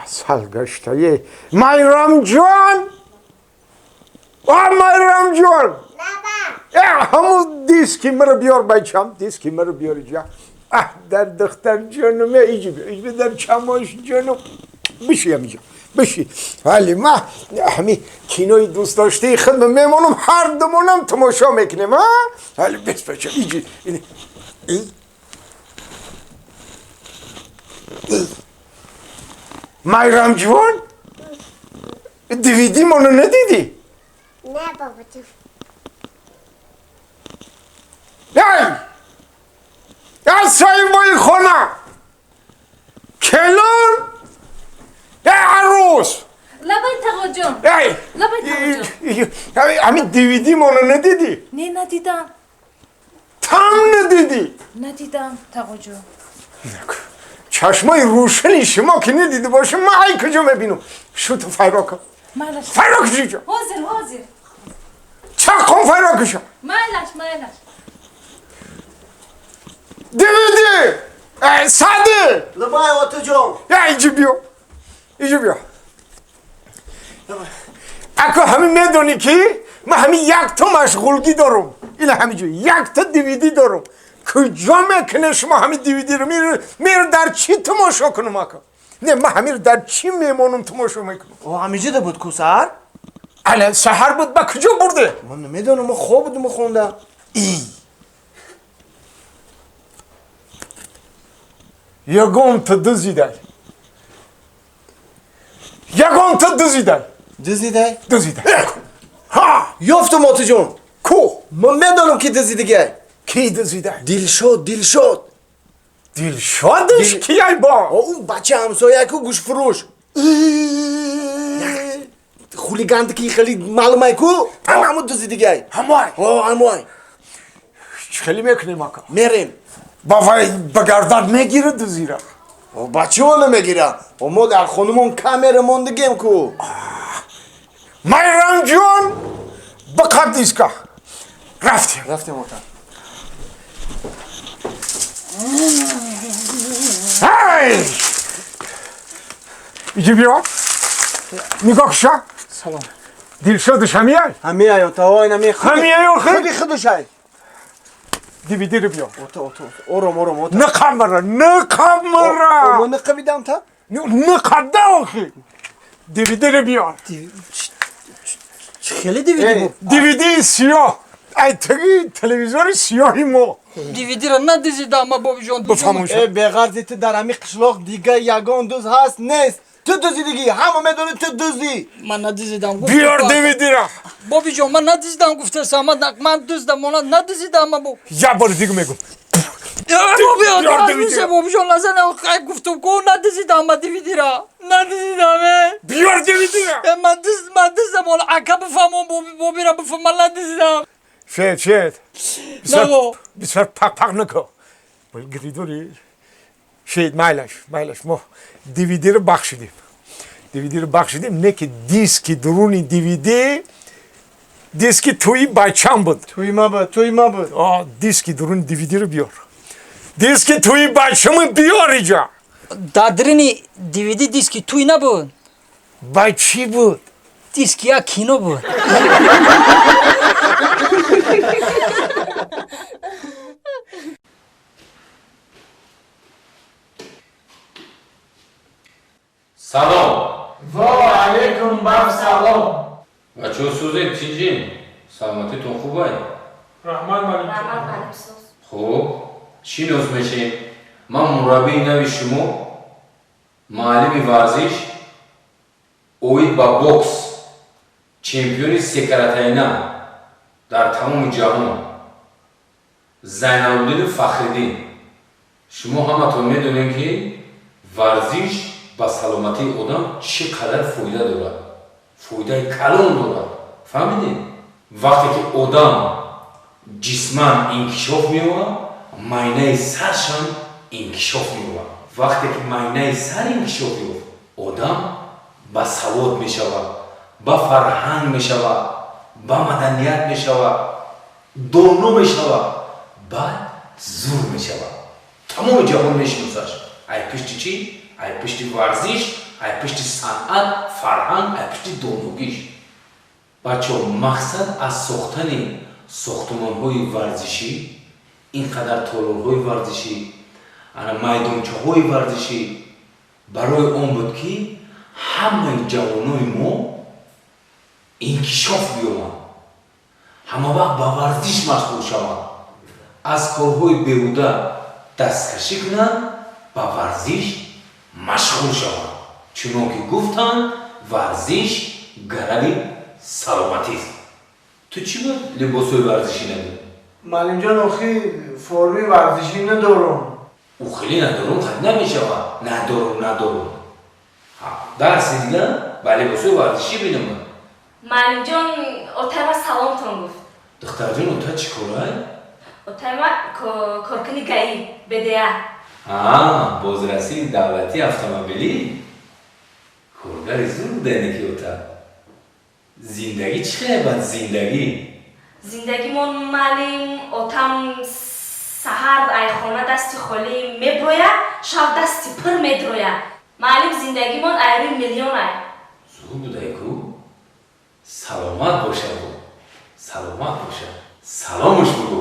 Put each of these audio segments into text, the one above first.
Асал гаштае. Майрамҷон, о Майрамҷон, ҳамун диски маро биёр, бачам, диски маро биёр иҷа. Аҳ, дар духтар ҷонум, иҷи биё, иҷи дар чамош ҷонум, бишиям иҷа, биши. Вале ма ҳами кинои дӯстдоштаи худ мемонам, ҳар думонам тамошо мекунем. А вале бес, бачам, иҷи. Майрамҷон, дивиди моно надидӣ? Не, бобоҷон. Эй! Эй, соҳибои хона! Келон! Эй, арӯс! Лабай, тағоҷон. Эй! Лабай, тағоҷон. Ҳамин дивиди моно надидӣ? Не, надидам. Там надидӣ? Надидам, тағоҷон. Чашмои рӯшани шумо ки надида боша, ман ай куҷо мебинам? Шуту файро кун. Майлаш. Файро куши ҷо. Ҳозир, ҳозир. Чақон файро куша. Майлаш, майлаш. Дивиди! Эй, Сади! Лабай, отаҷон. Эй, иҷи биё. Иҷи биё. Ако ҳамин медонӣ ки ман ҳамин якто машғулгӣ дорум. Ина ҳамин ҷо якта дивиди дорум. Куҷо мекунед шумо ҳамин дивидиро? Мер дар чӣ тамошо кунам, ака? Не, ман ҳамин дар чӣ мемонам, тамошо мекунам? О, ҳамиҷода буд ку саҳар? Ала, саҳар буд, ба куҷо бурде? Ман намедонам, ман хоб будум, хонда. И. Ягонта дузидай. Ягонта дузидай. Дузидай? Дузидай. Ҳа! Ёфтум, отаҷон. Ку? Ман медонам, ки дузидигай. Ки дузидай? Дилшод, Дилшод. Дилшодаш кияй бо? О, ӯ бача ҳамсоя ку, гӯшфурӯш. Хулиганди ки хеле маълумай ку, ҳамамо дузидигай. Ҳамой. О, ҳамой. Хеле мекунем, ака? Мерем. Ба вай ба гардан мегира дузира. О, бачаҳо намегира. О, мо дар хонумон камера мондагем ку. Майрамҷон, ба қаб диска. Рафтем. Рафтем, ота. Ҳай! Иҷи биё. Нигоҳ куша. Салом. Дилшодаш ҳамияй? Ҳамияй, ота, ой, нами. Ҳамияй, охи? Худи худушай. Дивидиро биё. Ота, ота, ором, ором, ота. Нақаб мара, нақаб мара. Мо нақабидам та? Нақабда, охи. Дивидиро биёр. Хеле дивиди бу? Дивидии сиёҳ. Ай таги телевизори сиёҳи мо. Дивидиро надизидам, ма, бобиҷон. Бифаҳмон. Э, беғарзи ту дар ҳамин қишлоқ дига ягон дуз ҳаст нест. Ту дузидигӣ, ҳама медонӣ, ту дуздӣ. Ман надизидам. Биёр дивидира. Бобиҷон, ман надизидам, гуфтасам. Ман дуздам, мона надизидам, ма бо. Як бори дига мегум. Бобиҷон, миша, бобиҷон, назан, гуфтум ку, надизидам ма дивидира. Надизидам, э. Биёр дивидира. Ман дуз, ман дуздам, ола ака бифаҳмон, бобира бифаҳм, ман надизидам. Шед, шед. Наго. Бисёр пақ-пақ накун. Гиридори. Шед, майлаш, майлаш. Мо дивидиро бахшидем. Дивидиро бахшидем, не ки диски дуруни дивиди, диски туи бачам буд. Туи ма буд, туи ма буд. О, диски дуруни дивидиро биёр. Диски туи бачаму биёр иҷа. Дар дарини дивиди диски туй набуд. Ба чӣ буд? Диски як кино буд. Салом. Ва алайкум баб салом. Бачаҳо, сӯзед, тинҷин? Саломатитон хубай? Раҳмат, маликҷон. Раҳмат, малик, соз. Хуб, шинос мешем. Ман мураббии нави шумо, муаллими варзиш оид ба бокс, чемпиони секаратайна дар тамоми ҷаҳон, Зайналобдини Фахриддин. Шумо ҳаматон медонем, ки варзиш ба саломатии одам чӣ қадар фоида дорад, фоидаи калон дорад, фаҳмидем? Вақте ки одам ҷисман инкишоф меёбад, майнаи саршам инкишоф меёбад. Вақте ки майнаи сар инкишоф ёфт, одам ба савод мешавад, ба фарҳанг мешавад, ба маданият мешавад, доно мешавад, баъд зур мешавад, тамоми ҷаҳон мешиносаш. Ай пишти чӣ? Ай пишти варзиш. ай пишти санъат, фарҳанг, ай пишти доногиш. Бачаҳо, мақсад аз сохтани сохтумонҳои варзишӣ, ин қадар толорҳои варзишӣ, ана майдончаҳои варзишӣ барои он буд, ки ҳамаи ҷавонои мо инкишоф биёбанд, ҳамавақт ба варзиш машғул шаванд, аз корҳои беҳуда дасткашӣ кунанд, ба варзиш машғул шаванд. Чунон ки гуфтанд, варзиш гарави саломатист. Ту чӣ буд либосҳои варзишӣ надорӣ? Муаллимҷон, охи форми варзишӣ надорам. Ӯ хеле надорум хат намешавад. Надорум, надорум. Дарси дига ба либосҳои варзишӣ бинам. Муаллимҷон, отайма саломтон гуфт. Духтарҷон, ота чӣ корай? Отайма коркуни ГАИ, БДА. Бозрасии давлатии автомобилӣ. Коргари зур будане ки ота. Зиндагӣ чӣ хел бад зиндагӣ? Зиндагимон, муаллим, отам саҳар айхона дасти холӣ меброя, шаб дасти пур медроя. Муаллим, зиндагимон айрӯи миллион ай. Зур будай ку. Саломат бошад ӯ. Саломат бошад. Саломуш бугӯ.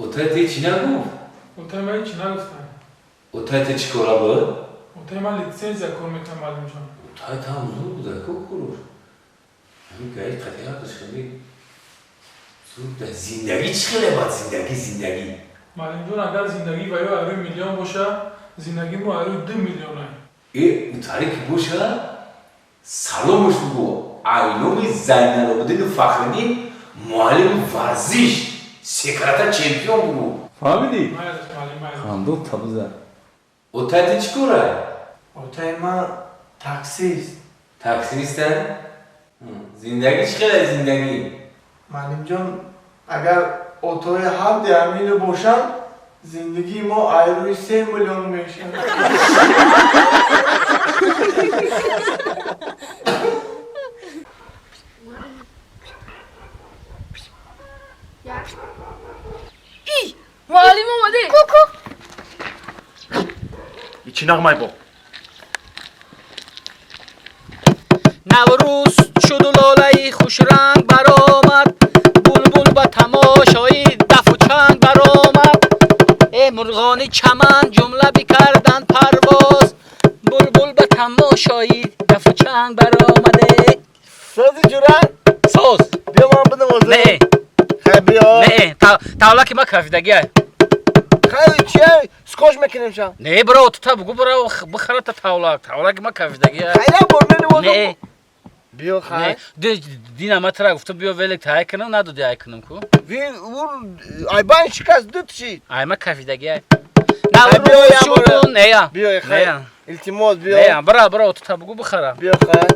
Отай те чӣ нагуфт? Отай ман ҳеҷ нагуфтам. Отай те чӣ кора буд? Отай ман литсензия кор мекунам, муаллимҷон. Отай там зур будай ку куруш. Ҳамин гаи қатияташ хеле зур будай. Зиндагӣ чӣ хеле бад зиндагӣ, зиндагӣ. Муаллимҷон, агар зиндагӣ ва ё айрӯи миллион боша, зиндагии мо айрӯи 2 миллион ай. Утаре ки боша, саломуш бугӯ. Айноми Зайналобиддину Фахриддин, муаллими варзиш, секрата чемпион бугӯ. Фаҳмидӣ? Хандо табза. Отай те чӣ корай? Отай ман таксист. Таксиста? Зиндагӣ чӣ хеле зиндагӣ? Муаллимҷон, агар отои ҳарди ҳамино бошанд, зиндагии мо айрӯи 3 миллион мешавад. Муаллим омаде. Ку-ку. Чӣ нағмай бо? Наврӯз шуду лолаи хушранг баромад, булбул ба тамошои дафу чанг баромад. Э мурғони чаман ҷумла бикарданд парвоз, булбул ба тамошои дафу чанг баромаде. Сози ҷура? Соз. Биё ман бинавозам. Не. Хай биё. Не, тавла ки ма кафидагиай. Хай чия? Скош мекунем ша. Не, бро, ту та бугу бро, бихара та тавла. Тавла ки ма кафидагиай. Хай я бор менавозам. Не. Биё хай. Дина ма тра гуфтам биё велик тай кунам, надоди ай кунам ку. Ви ур айбан шикаст дут шид. Ай ма кафидагиай. Наврӯз шуду нея. Биё хай. Илтимос биё. Не, бра, бра, ту та бугу бихара. Биё хай.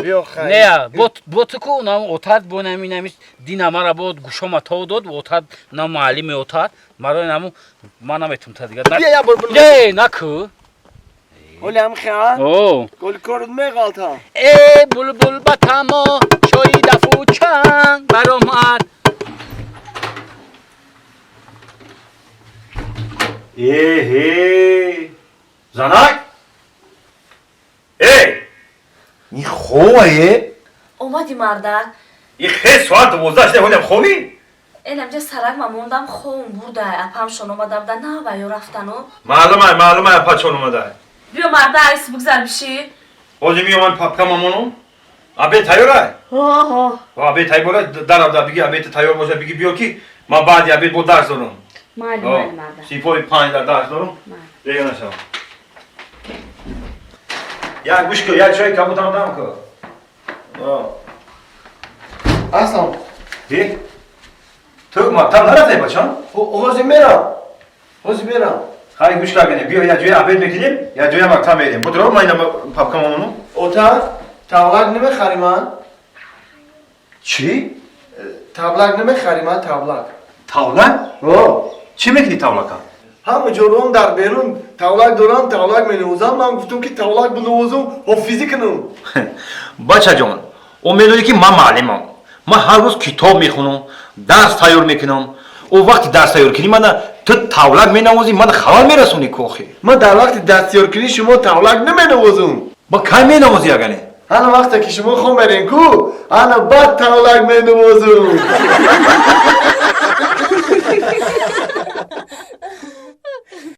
Биё хай. Не, бо ту ку нам отад бо нами нами дина мара бо гӯшома то дод, отад на муаллими отад, маро наму ман наметум та дигар. Биё я бор. Не, наку. Оли ҳам хеа? О. Гол корд меғалта. Э булбул ба тамошои дафу чанг баромад. Э, занак? Эй! Ин хобае? Омади мардак. И хе соат 12 шуда ҳолям хобӣ? Энамҷа сарак ма мондам хобм бурда, апамшон омада буда, на ва ё рафтану. Маълумай, маълумай апачон омада. Биё марда, айс бугзар биши. Ҳозир меомам папка мамонум. Абе тайёрай? Ҳо, ҳо. Абе тайёр дарав да биги абе тайёр боша биги биё ки ман баъди абе бо дарс дорам. Майли, майли марда. Сипои 5 дар дарс дорам. Дега нашав. Я гӯш кун, я чой кабутам дам кун. Аслам. Ди? Ту мактаб нарафтай бачон? Ҳозир мерам. Ҳозир мерам. Хай гӯш кардани, биё я ҷои обед мекунем, я ҷои мактаб мерем. Будро ман ина папка мамону. Ота, тавлак намехарӣ ман? Чӣ? Тавлак намехарӣ ман, тавлак. Тавлак? Ҳо. Чӣ мекунӣ тавлака? Ҳама ҷорон дар берун тавлак дорам, тавлак менавозам. Ман гуфтам ки тавлак бинавозам, ҳофизӣ кунам. Бачаҷон, о медонӣ ки ман муаллимам. Ман ҳар рӯз китоб мехонам, дарс тайёр мекунам. О вақти дарс тайёр кунӣ мана Ту тавлак менавозӣ, ман халал мерасонӣ ку охи. Ман дар вақти дастёркунӣ шумо тавлак наменавозум. Ба кай менавозӣ агане? Ана вақте ки шумо хом мерен ку, ана баъд тавлак менавозум.